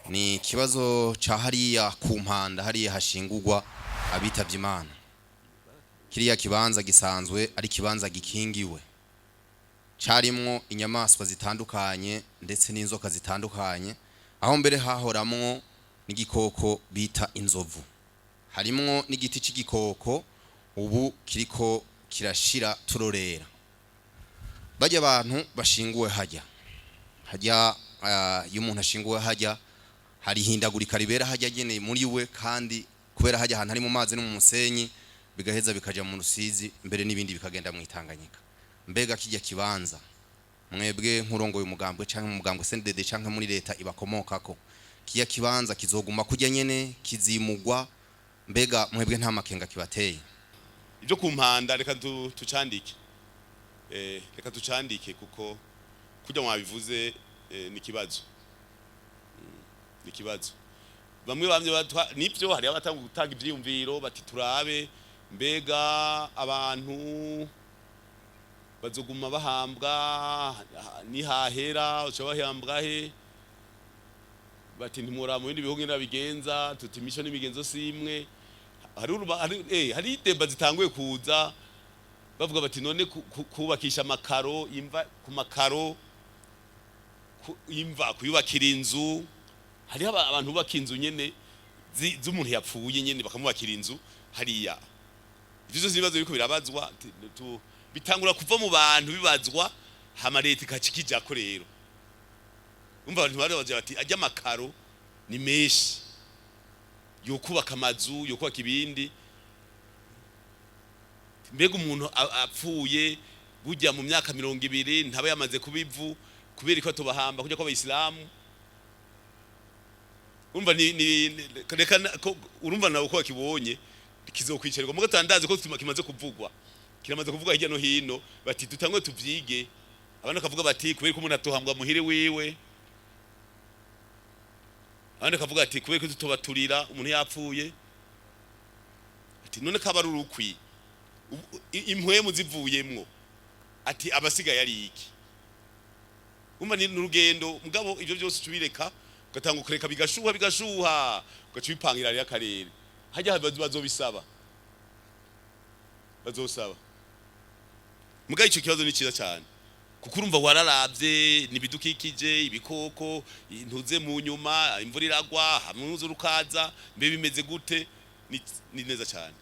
Ni ikibazo ca hariya ku Mpanda, hariya hashingurwa abitavye Imana. Kiriya kibanza gisanzwe ari ikibanza gikingiwe, carimwo inyamaswa zitandukanye ndetse n'inzoka zitandukanye, aho mbere hahoramwo n'igikoko bita inzovu. Harimwo n'igiti c'igikoko ubu kiriko kirashira turorera. Bajya abantu bashinguwe hajya hajya, iyo umuntu ashinguwe hajya hari ihindagurika ribera hajya nyene muri we, kandi kubera hajya ahantu hari mu mazi no mu musenyi, bigaheza bikaja mu Rusizi, mbere n'ibindi bikagenda mu Itanganyika. Mbega kijya kibanza, mwebwe nk'urongoye umugambwe canke mu mugambwe CNDD canke muri leta ibakomokako, kijya kibanza kizoguma kujya nyene, kizimugwa? Mbega mwebwe nta makenga kibateye? Ibyo ku Mpanda reka tucandike, reka tucandike, kuko kujya mwabivuze, ni kibazo. Ni kibazo bamwe bamye batwa nivyo. Hari abatanga gutanga ivyiyumviro bati turabe mbega abantu bazoguma bahambwa nihahera, uca bahambwa he? Bati ntimura mu bindi bihugu ngene babigenza, tuti imico n'imigenzo si imwe. Hari débats zitanguye kuza, bavuga bati none kubakisha amakaro imva ku makaro, imva kuyubakira inzu. Hariho abantu bubaka inzu nyene z'umuntu yapfuye nyene, bakamubakira inzu hariya. Ivyo vyose ibibazo biriko birabazwa, bitangura kuva mu bantu bibazwa, hama leta ikaca ikijako. Rero umva, abantu bari bati ajya amakaro ni menshi yokubaka amazu, yokubaka ibindi. Mbega umuntu apfuye burya mu myaka 20 ntaba yamaze kuba ivu? Kubera ko tubahamba kujya kw'abayisilamu? Urumva ni reka urumva nawe uko wakibonye kizokwicarirwa mugo tandazi ko kimaze kuvugwa, kiramaze kuvugwa hirya no hino, bati dutangwe tuvyige. Abandi bakavuga bati kubera ko umuntu atohambwa muhire wiwe. Abandi bakavuga ati kubera ko tutobaturira umuntu yapfuye? Ati none kaba ari urukwi, impwemu zivuyemwo, ati abasigaye ari iki? Umva, ni urugendo, mugabo ivyo byose tubireka, ugatanga ukureka bigashuha, bigashuha, ugaca ubipangira rero akarere hajya bazobisaba, bazosaba. Mugabo ico kibazo ni cyiza cyane, kuko urumva wararavye nibidukikije, ibikoko, ntuze mu nyuma imvura iragwa hamwe urukaza, mbe bimeze gute? Ni neza cyane.